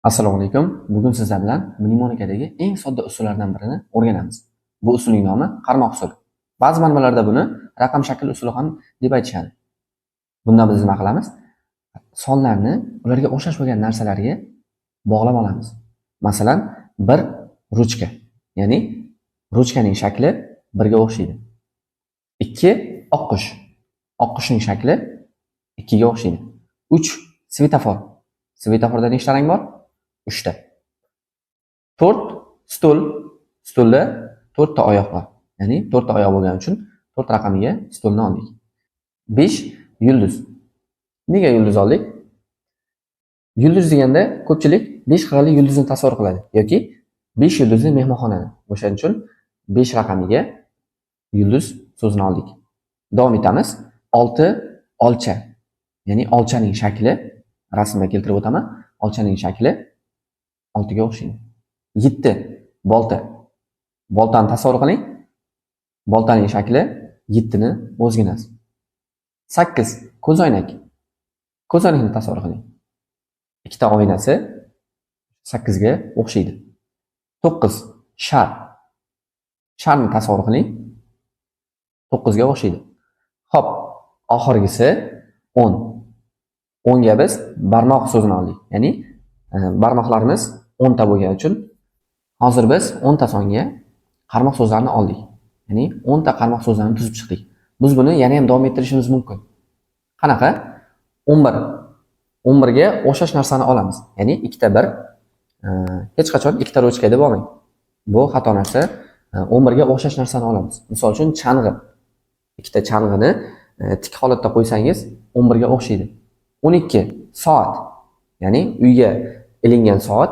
Assalomu alaykum. Bugun sizlar bilan mnemonikadagi eng sodda usullardan birini o'rganamiz. Bu usulning nomi qarmoq usuli. Ba'zi manbalarda buni raqam shakl usuli ham deb aytishadi. Bunda biz nima qilamiz? Sonlarni ularga o'xshash bo'lgan narsalarga bog'lab olamiz. Masalan, bir ruchka, ya'ni ruchkaning shakli birga o'xshaydi. 2 oqqush. Oqqushning shakli 2 ga o'xshaydi. 3 svetofor. Svetoforda nechta rang bor? 3 ta. 4 stul. Stulda 4 ta oyoq bor. Ya'ni 4 ta oyoq bo'lgani uchun 4 raqamiga stulni oldik. 5 yulduz. Nega yulduz oldik? Yulduz deganda ko'pchilik 5 xirali yulduzni tasavvur qiladi yoki 5 yulduzli mehmonxonani. O'shaning uchun 5 raqamiga yulduz so'zini oldik. Davom etamiz. 6 olcha. Ya'ni olchaning shakli rasmda keltirib o'taman. Olchaning shakli 6 ga o'xshaydi. 7 bolta. Boltani tasavvur qiling. Boltaning shakli 7 ni o'zginasi. 8 ko'zoynak. Ko'zoynakni tasavvur qiling. Ikkita oynasi 8 ga o'xshaydi. 9 shar. Sharni tasavvur qiling. 9 ga o'xshaydi. Xo'p, oxirgisi 10. 10 ga biz barmoq so'zini oldik. Ya'ni barmoqlarimiz 10 ta bo'lgani uchun hozir biz 10 ta songa qarmoq so'zlarini oldik. Ya'ni 10 ta qarmoq so'zlarini tuzib chiqdik. Biz buni yana ham davom ettirishimiz mumkin. Qanaqa? 11. 11 ga o'xshash narsani olamiz. Ya'ni ikkita 1, hech qachon ikkita ruchka deb olmang. Bu xato narsa. 11 ga o'xshash narsani olamiz. Misol uchun chang'i. Ikkita chang'ini tik holatda qo'ysangiz 11 ga o'xshaydi. 12 soat. Ya'ni uyga ilingan soat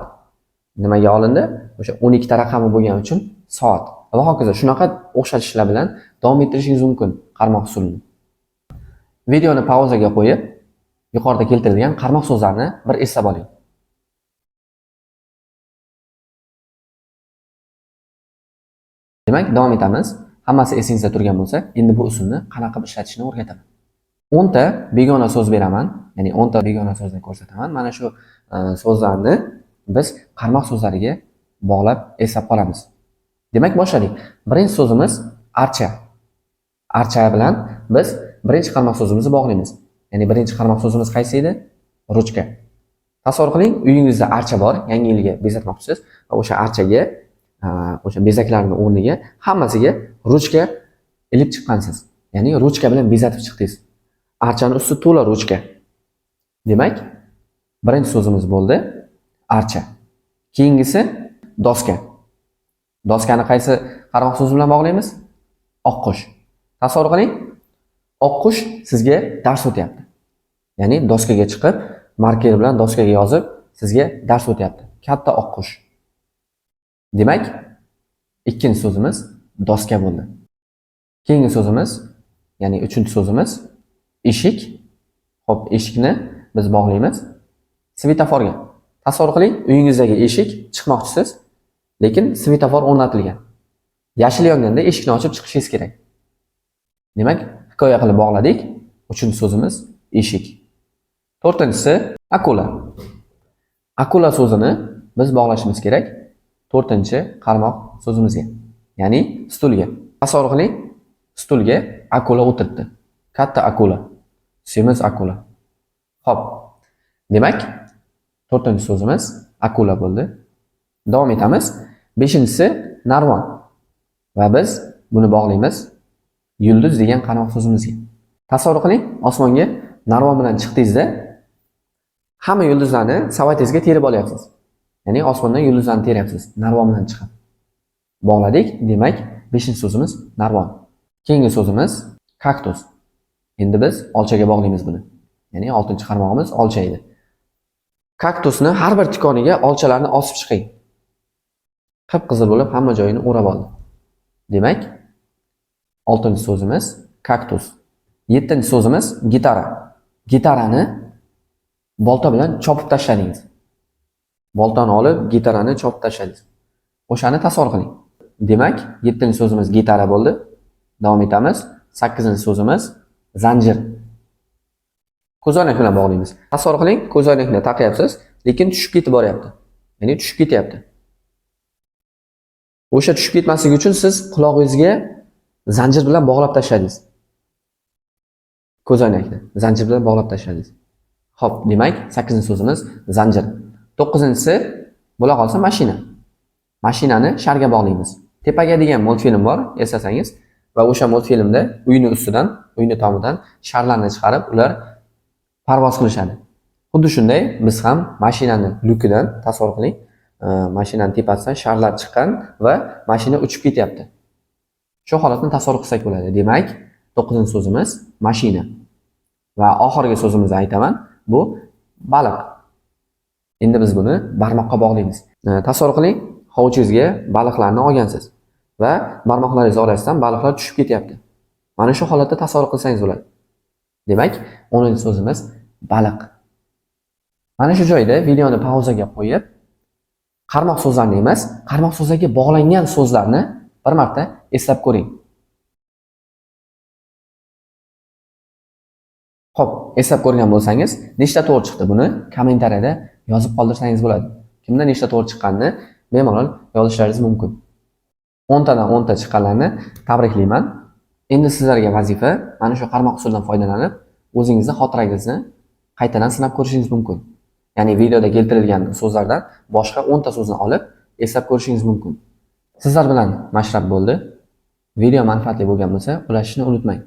nimaga olindi? O'sha 12 ta raqami bo'lgani uchun soat. Va hokazo shunaqa o'xshatishlar bilan davom ettirishingiz mumkin qarmoq usulini. Videoni pauzaga qo'yib, yuqorida keltirilgan qarmoq so'zlarini bir eslab oling. Demak, davom etamiz. Hammasi esingizda turgan bo'lsa, endi bu usulni qanaqa qilib ishlatishni o'rgataman. 10 ta begona so'z beraman, ya'ni 10 ta begona so'zni ko'rsataman. Mana shu so'zlarni biz qarmoq so'zlariga bog'lab eslab qolamiz. Demak, boshladik. Birinchi so'zimiz archa. Archa bilan biz birinchi qarmoq so'zimizni bog'laymiz. Ya'ni birinchi qarmoq so'zimiz qaysi edi? Ruchka. Tasavvur qiling, uyingizda archa bor, yangi yilga bezatmoqchisiz va o'sha archaga, o'sha bezaklarning o'rniga hammasiga ruchka ilib chiqqansiz. Ya'ni ruchka bilan bezatib chiqdingiz. Archani usti to'la ruchka. Demak, birinchi so'zimiz bo'ldi archa. Keyingisi doska. Doskani qaysi qarmoq so'zi bilan bog'laymiz? Oqqush. Tasavvur qiling, oqqush sizga dars o'tyapti. Ya'ni doskaga chiqib, marker bilan doskaga yozib, sizga dars o'tyapti. Katta oqqush. Demak, ikkinchi so'zimiz doska bo'ldi. Keyingi so'zimiz, ya'ni uchinchi so'zimiz eshik. Xo'p, eshikni biz bog'laymiz svetoforga. Tasavvur qiling, uyingizdagi eshik, chiqmoqchisiz, lekin svetofor o'rnatilgan. Yashil yonganda eshikni ochib chiqishingiz kerak. Demak, hikoya qilib bog'ladik. Uchinchi so'zimiz eshik. To'rtinchisi akula. Akula so'zini biz bog'lashimiz kerak to'rtinchi qarmoq so'zimizga, ya'ni stulga. Tasavvur qiling, stulga akula o'tiribdi. Katta akula, semiz akula. Xo'p. Demak, to'rtinchi so'zimiz akula bo'ldi. Davom etamiz. Beshinchisi narvon. Va biz buni bog'laymiz yulduz degan qarmoq so'zimizga. Tasavvur qiling, osmonga narvon bilan chiqdingizda, hamma yulduzlarni savatingizga terib olyapsiz. Ya'ni osmondan yulduzlarni teryapsiz narvon bilan chiqib. Bog'ladik. Demak, beshinchi so'zimiz narvon. Keyingi so'zimiz kaktus. Endi biz olchaga bog'laymiz buni. Ya'ni oltinchi qarmog'imiz olcha edi. Kaktusni har bir tikoniga olchalarni osib chiqing. Qip-qizil bo'lib hamma joyini o'rab oldi. Demak, oltinchi so'zimiz kaktus. Yettinchi so'zimiz gitara. Gitarani bolta bilan chopib tashladingiz. Boltani olib gitarani chopib tashladingiz. O'shani tasavvur qiling. Demak, yettinchi so'zimiz gitara bo'ldi. Davom etamiz. Sakkizinchi so'zimiz zanjir. Ko'zoynak bilan bog'laymiz. Tasavvur qiling, ko'zoynakni taqyapsiz, Lekin tushib ketib boryapti. Ya'ni tushib ketyapti. O'sha tushib ketmasligi uchun siz qulog'ingizga zanjir bilan bog'lab tashladingiz. Ko'zoynakni zanjir bilan bog'lab tashladingiz. Xo'p, demak, 8-so'zimiz zanjir. 9-si bo'la qolsa mashina. Mashinani sharga bog'laymiz. Tepaga degan multfilm bor, eslasangiz, va o'sha multfilmda uyni ustidan, uyni tomidan sharlarni chiqarib, ular parvoz qilishadi. Xuddi shunday biz ham mashinani lyukidan tasavvur qiling. Mashinani tepasidan sharlar chiqqan va mashina uchib ketyapti. Shu holatni tasavvur qilsak bo'ladi. Demak, 9-so'zimiz mashina. Va oxirgi so'zimizni aytaman, bu baliq. Endi biz buni barmoqqa bog'laymiz. Tasavvur qiling, hovuchingizga baliqlarni olgansiz va barmoqlaringiz orasidan baliqlar tushib ketyapti. Mana shu holatda tasavvur qilsangiz bo'ladi. Demak, 10-so'zimiz baliq. Mana shu joyda videoni pauzaga qo'yib, qarmoq so'zlarni emas, qarmoq so'zlarga bog'langan so'zlarni bir marta eslab ko'ring. Xo'p, eslab ko'rgan bo'lsangiz, nechta to'g'ri chiqdi buni kommentariyada yozib qoldirsangiz bo'ladi. Kimda nechta to'g'ri chiqqanini bemalol yozishlaringiz mumkin. 10 tadan 10 ta chiqqanlarni tabriklayman. Endi sizlarga vazifa mana shu qarmoq usulidan foydalanib, o'zingizni xotirangizni qaytadan sinab ko'rishingiz mumkin. Ya'ni videoda keltirilgan so'zlardan boshqa 10 ta so'zni olib eslab ko'rishingiz mumkin. Sizlar bilan Mashrab bo'ldi. Video manfaatli bo'lgan bo'lsa, ulashishni unutmang.